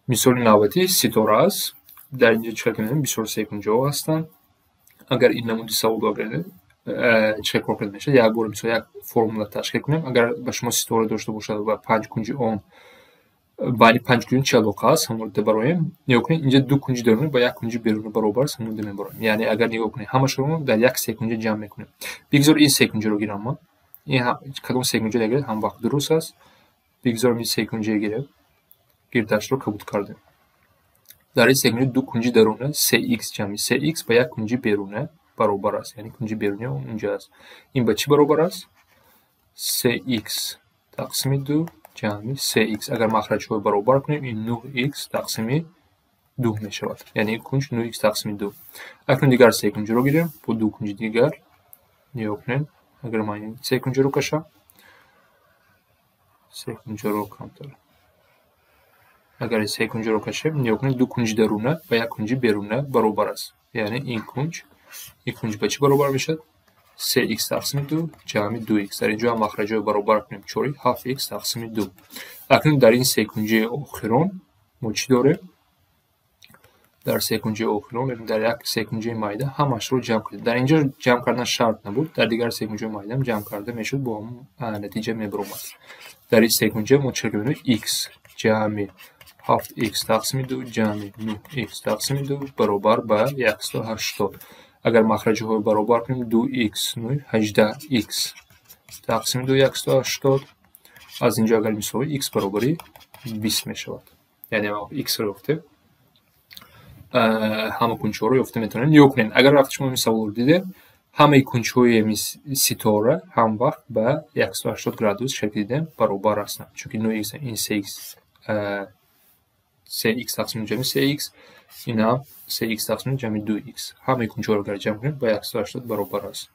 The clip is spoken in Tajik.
Мисоли навбатӣ ситора аст. Дар инҷо чӣ кор мекунем? Бисёр секунҷаҳо ҳастанд. Агар ин намуди саволро чӣ кор карда мешавад? Як бор, мисол, як формула ташкил кунем. Агар ба шумо ситора дошта бошад ва панҷ кунҷи он, байни панҷ кунҷи чӣ алоқа аст, ҳамонро бароем. Нигоҳ кунед, инҷа ду кунҷи дарунӣ ба як кунҷи берунӣ баробар аст, ҳамонро мебароем. Яъне агар нигоҳ кунед, ҳамашро дар як секунҷа ҷамъ мекунем. Бигзор ин секунҷаро гирам ман. Ин кадом секунҷа гиред, ҳам вақт дуруст аст. Бигзор ин секунҷа гирем. Гирдашро кабуд кардем. Дар ин секунҷа ду кунҷи даруна се икс ҷамъи се икс ба як кунҷи беруна баробар аст. Яъне кунҷи берунӣ он инҷа аст. Ин ба чӣ баробар аст? Се икс тақсими ду ҷамъи се икс. Агар махраҷҳоро баробар кунем, ин нӯҳ икс тақсими ду мешавад. Яъне ин кунҷ нӯҳ икс тақсими ду. Акнун дигар секунҷаро гирем бо ду кунҷи дигар. Нигоҳ кунем, агар ман ин секунҷаро кашам, секунҷаро камтар. Агар ин секунҷаро кашем, нигоҳ кунед, ду кунҷи даруна ба як кунҷи беруна баробар аст. Яъне ин кунҷ ба чӣ баробар мешавад? Се икс тақсими ду ҷамъи ду икс. Дар инҷо ҳам махраҷҳоро баробар кунем, чори ҳафт икс тақсими ду. Акнун дар ин секунҷаи охирон мо чӣ дорем? Дар секунҷаи охирон, дар як секунҷаи майда ҳамашро ҷамъ кардем. Дар инҷо ҷамъ кардан шарт набуд, дар дигар секунҷаи майдаам ҷамъ карда мешуд, бо ҳамон натиҷа мебаромад. Дар ин секунҷа мо чӣ мебинем? Икс ҷамъи ҳафт икс тақсими ду ҷамъи нӯҳ икс тақсими ду баробар ба 180. Агар махраҷҳоро баробар кунем, ду икс нӯҳ, 18 икс тақсими ду 180. Аз инҷо агар мисоли икс баробари 20 мешавад. Яъне иксро ёфтем. Ҳама кунҷҳоро ёфта метавонем. Нигоҳ кунед, агар вақте шумо ин саволро дидед, ҳамаи кунҷҳои ҳамин ситора ҳамвақт ба 180 градус шакл дидем баробар ҳастанд. Чунки нӯҳ икс, ин се икс, се икс тақсими ҷамъи се икс, ин ҳам се икс тақсими ҷамъи ду икс. Ҳамаи кунҷҳоро агар ҷамъ кунем, ба 180 баробар аст.